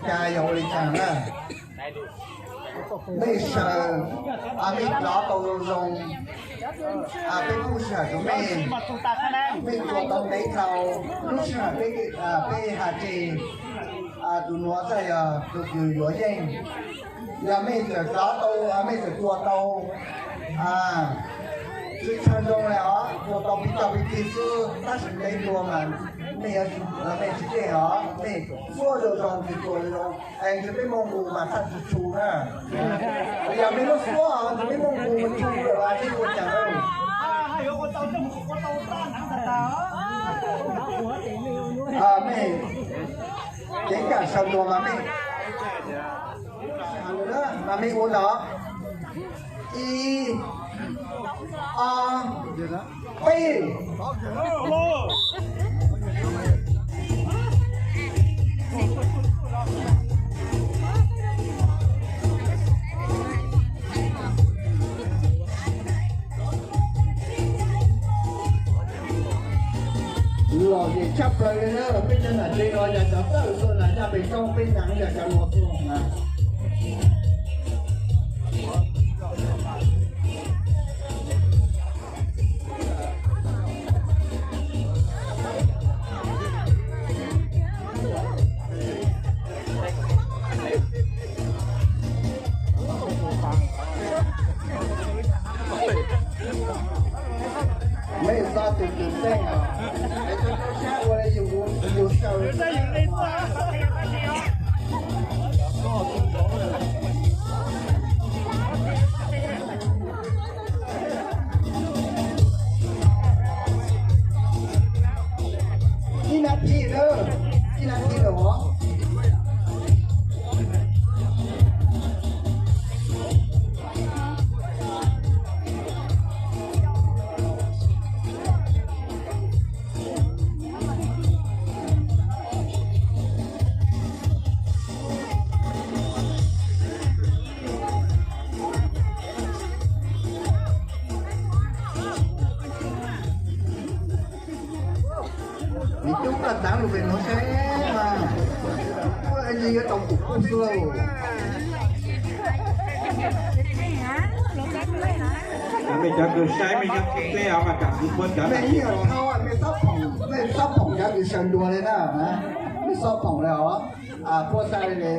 Cas yog ua li cas na? Mej sawv, mej rov tau zoo zoo, peb kuj sij hawm rau mej, mej tua tau ntev dhau. Lub sij hawm peb, peb hais tseg, tus nuav txawm yog tus kws yuav yeej. Yog mej txawm rov tau, mej txawm tua tau, tsis tshua zoo li os, tua tau pib tau pib txhij xwb, tab sis ntev dua mas mej, mej tsis yeej os, mej ua zoo zoo, tsis tua zoo zoo, es ntshe peb moog nqus mas txhaj tsis tshua na. Yog mej lub suab ntshe peb moog nqus mas tshua lawm, peb ua cas? Mej ceev kam sawv ntua mas mej, mas mej ua no. Ib, ob, peb. Lom zem tshaj plaws li na, peb cov nam tsev no yog cov txawj tuaj na, yog peb coob peb nyav yog cov luag tuaj na. Mej txhob tus tus teej os, es cov sab ua li yus, yus sawv. Ib nas this lawm, ib nas this lawm os. Nws coob koj txav lus pem nuav seb mas, kuj ntshe yuav tau pum kuj xwb lauj. Mej cov kws saib mej nyob dleb os mas kam kwv puab cov, mej ib yam thau, mej txhob phoom, mej txhob phoom cov kws sawv ntua li na, mej txhob phoom li os. Puab xav li,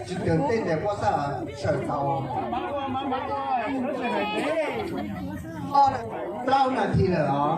tsis twg tej ntawd puab xav sawv tau. Ob, plaub nas this lawm os.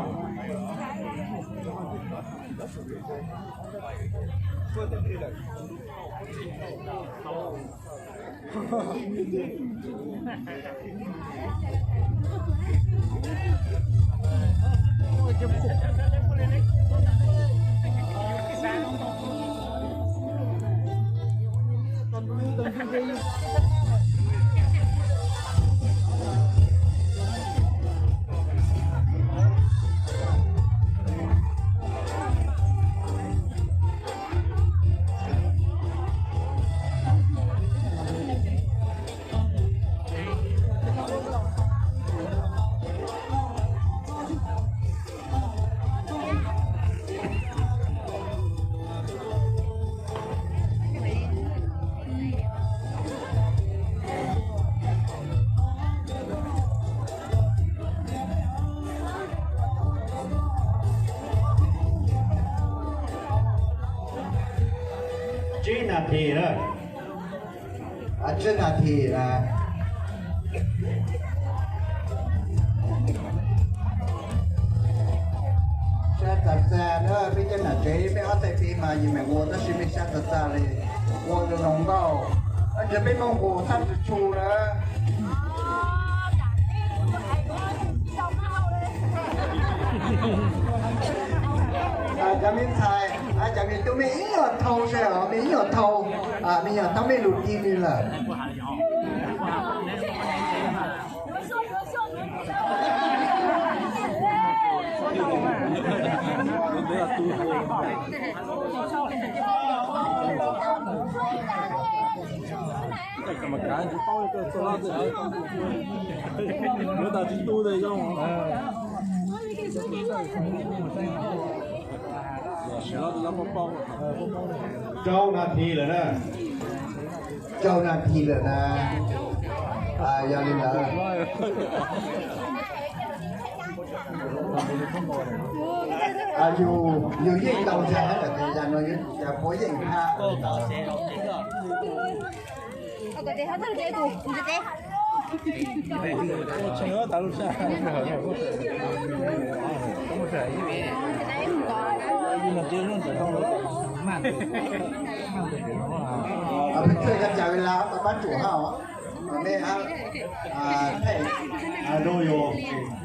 Tsib nas this na. Tsib nas this na. Sab txav txav na, peb cov nam tsev peb ob txhais tes mas yus meem ua tab sis mej sab txav txav li, ua zoo zoo nkauj. Tab sis peb moog nqus txhaj tsis tshua na. Cov me ntxhais, cov me tub mej ib nyuag thau seb os, mej ib nyuag thau, mej nyuag thau mej lus ci nws lawm. Rau nas this lawm na. Rau nas this lawm na. Yog li ntawd, yus, yus yeej tau ntag, tab sis yam no yus puav yeej hab. Peb tshuaj cov cas ves las tau pab tsum hab os. Mej hab, thej, rau yus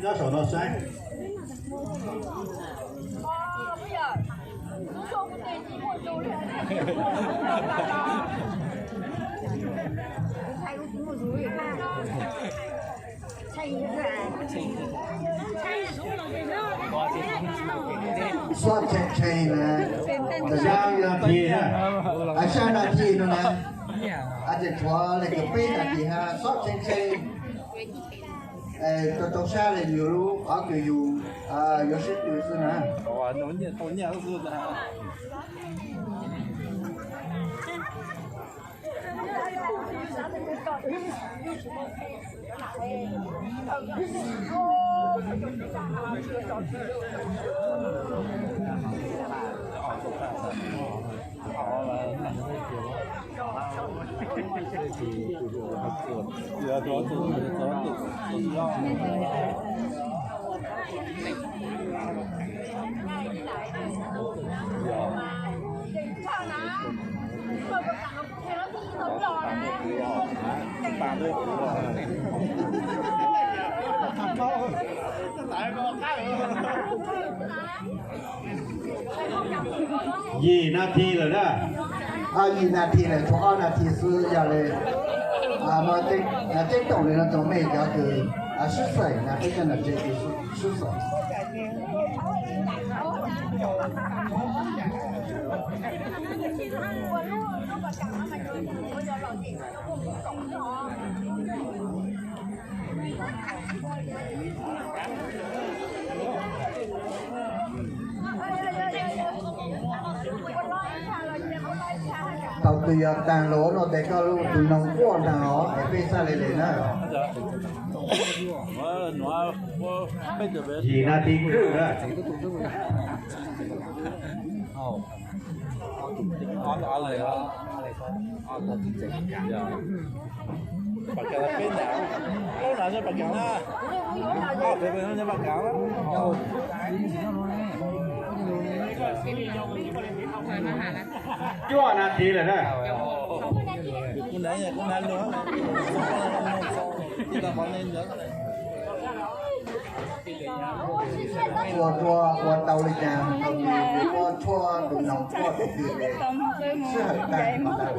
nyob saum no saib. Xob tshee tshee na, xya nas this na, xya nas this no na, ces tshuav li kaum peb nas this na, xob tshee tshee. Rau tau sab li yus lub qhov kws yus yuav sib tw xwb na. Yim nas this lawm na. Yim nas this lawm, tshuav ob nas this xwb, yog li no, teb toom li no rau mej cov kws sib xaim na, peb cov nam tsev kws sib xaim. Thaum twg yog taag lug no tes koj lub tus noog quaj ntaag os, es peb xaav le le na. Yim nas this kwj na. Cuaj nas this lawm na. Ua rua ua tau li cas, thaum twg yus muab tshuaj tus noog quaj tus twg, sij hawm tag.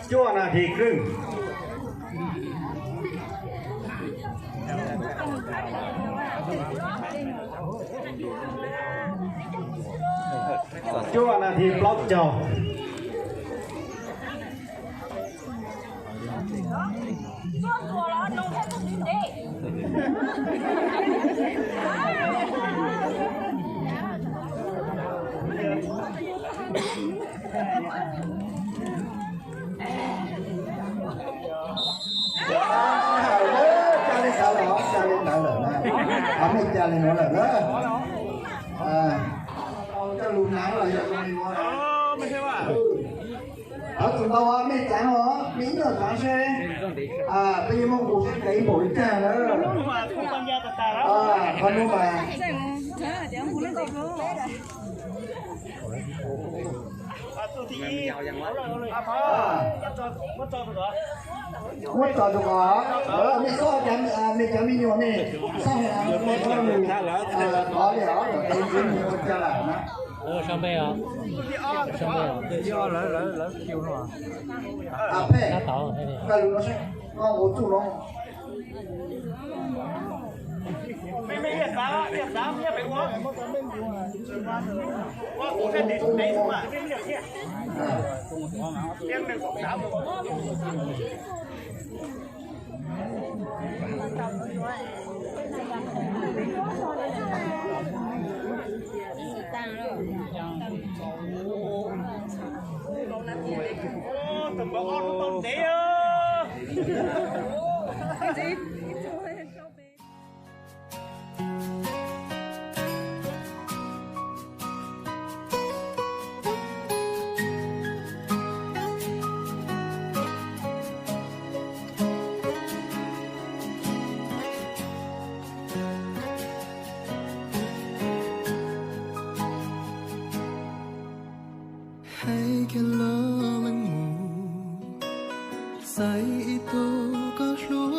Cuaj nas this kwj. Cuaj nas this plaub caug. Ca li ntawd lawm, ca li ntawd lawm na. Mej ca li no lawm na. Coj lug hnav los yog zoo li no. Thov txim ntau, mej tsaav os, mej ib nyuag tsaav seb peb yuav muab nqus seb kev npaum li cas na. Qhov nuav mas muab tso rau qhov, mej xob, mej cov me nyuam mej xob hais qhov li os, kom peb ua ca lam na. Phem, koj lug no seb, koj ua txuj no. Mej, mej yeej xav, yeej xav, yeej pem ua. Ua kuv sab ntev ntev xwb mas. Yeej neeg xav ua. Tus npawg ob lub tau ntev os.